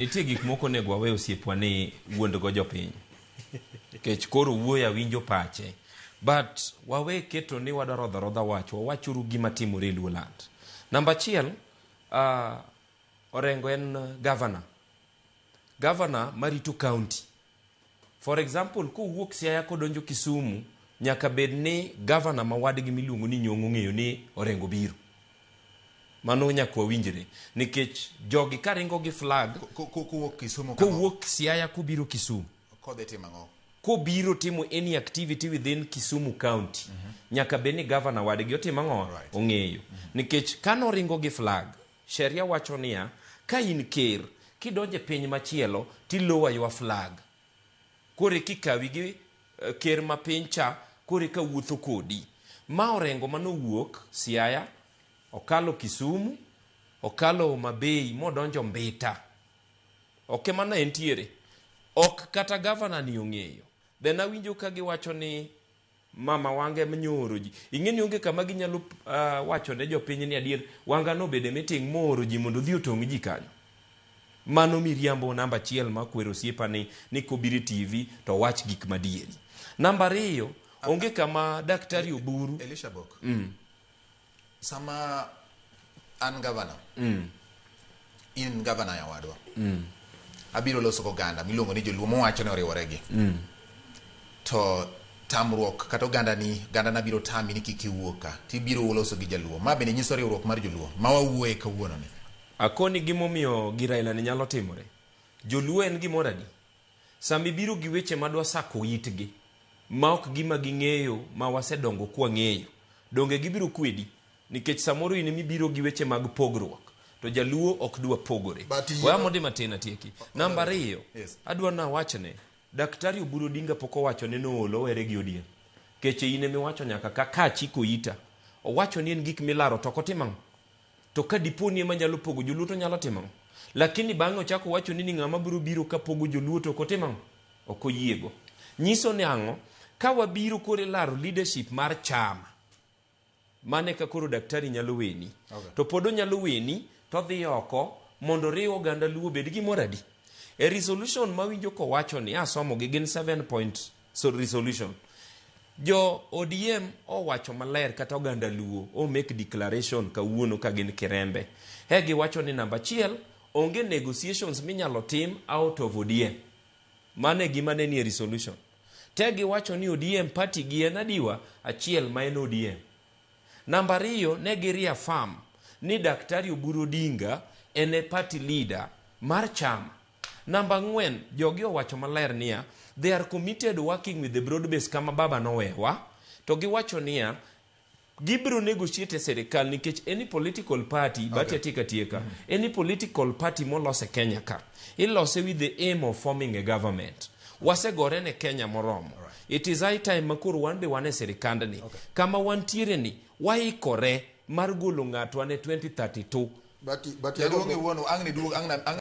Nitie gik moko onego wawe osiepwa ni wuondgo jopiny. Nikech koro wuoyo awinjo pache. But wawe keto ni wadwa rodho rodha wach, wawachuru gima timore e Luoland. Namba achiel, Orengo en governor. Governor marito county. For example, kowuok Siaya kodonjo Kisumu, nyaka bed ni governor ma wadgi miluongo ni Nyong'o ong'eyo ni Orengo biro. Mano nyaka wawinjre. Nikech jogi karingo gi flag, Kowuok Kisumu kama- kowuok Siaya kobiro Kisumu, Kodhi timo ang'o? Kobiro timo any activity within Kisumu County, nyaka bed ni governor wadgi otimo ang'o? Ong'eyo. Nikech kanoringo gi flag, sheria wacho niya, ka in ker, kidonjo e piny machielo, ti lower your flag. Koro eka ikawi gi ker ma piny cha, koro eka wuotho kodi. Ma Orengo manowuok Siaya, okalo Kisumu, okalo Homa Bay, modonjo Mbita. Ok ema ne entiere. Ok kata governor ni ong'eyo. Then awinjo ka giwacho ni Mama Wanga ema nyooro ji. Ing'e ni onge kama ginyalo wacho ne jopiny ni adier Wanga nobedo e meeting mooro ji mondo odhi otong' ji kanyo. Mano miriambo namba achiel ma kwero osiepa ni ni kobiro e TV to owach gik madieri. Namba ariyo, onge kama Daktari Oburu Elisha Bok. Sama an gavana, in gavana yawadwa. Abiro loso goganda miluongo ni joluo mowacho ni oriwore gi. To tamruok kata oganda ni oganda na biro tami ni kik iwuo ka tibiro loso gi jaluo. Ma bende nyiso riwruok mar joluo ma wawuoye kawuono ni. Akoni gimomiyo gir aila ni nyalo timore. Joluo en gimoro adi? Sama ibiro gi weche madwa sako itgi, ma ok gima ging'eyo ma wasedongo kwang'eyo, donge gibiro kwedi? Nikech samoro in emibiro gi weche mag pogruok, to jaluo ok dwa pogore. But Weya mondi matin atieki. Namba ariyo, adwa nawachne, Daktari Oburu Odinga pok owacho ni nool owere gi ODM. Keche in emiwacho nyaka ka ka achiko ita. Owacho ni en gik milaro to ok otim ang'o? To ka dipo ni ema nyalo pogo joluo to nyalo timo ang'o? Lakini bang'e ochako owacho ni ni ng'ama biro biro ka pogo joluo to ok otim ang'o? Ok oyiego. Nyiso ni ang'o? Ka wabiro koro ilaro leadership mar chama, mano eka koro daktari nyalo weni. To pod onyalo weni to odhi oko mondo oriw oganda Luo obed gimoro adi? E resolution mawinjo kowacho ni asomo gi gin 7 point so resolution. Jo ODM owacho maler kata oganda Luo o make declaration kawuono ka gin Kirembe. He giwacho ni namba achiel onge negotiations minyalo tim out of ODM. Mano e gima ne nie resolution. Te giwacho ni ODM party gi en adiwa achiel ma en ODM. Namba ariyo ne gi reaffirm ni Daktari Oburu Odinga en e party leader mar chama. Namba ang'wen, jogi owacho maler niya, they are committed working with the broad base kama baba nowewa, to giwacho niya, gibiro negotiate e sirikal nikech any political party, but atieka tieka, any political party molos e Kenya ka, ilose with the aim of forming a government. Wasegore ne Kenya moromo. It is high time ma koro wan be wan e sirikandni. Kama wantiere ni, waikore mar golo ng'atwa ne 2032. But Jaduong' iwuon ang' ni duog ang'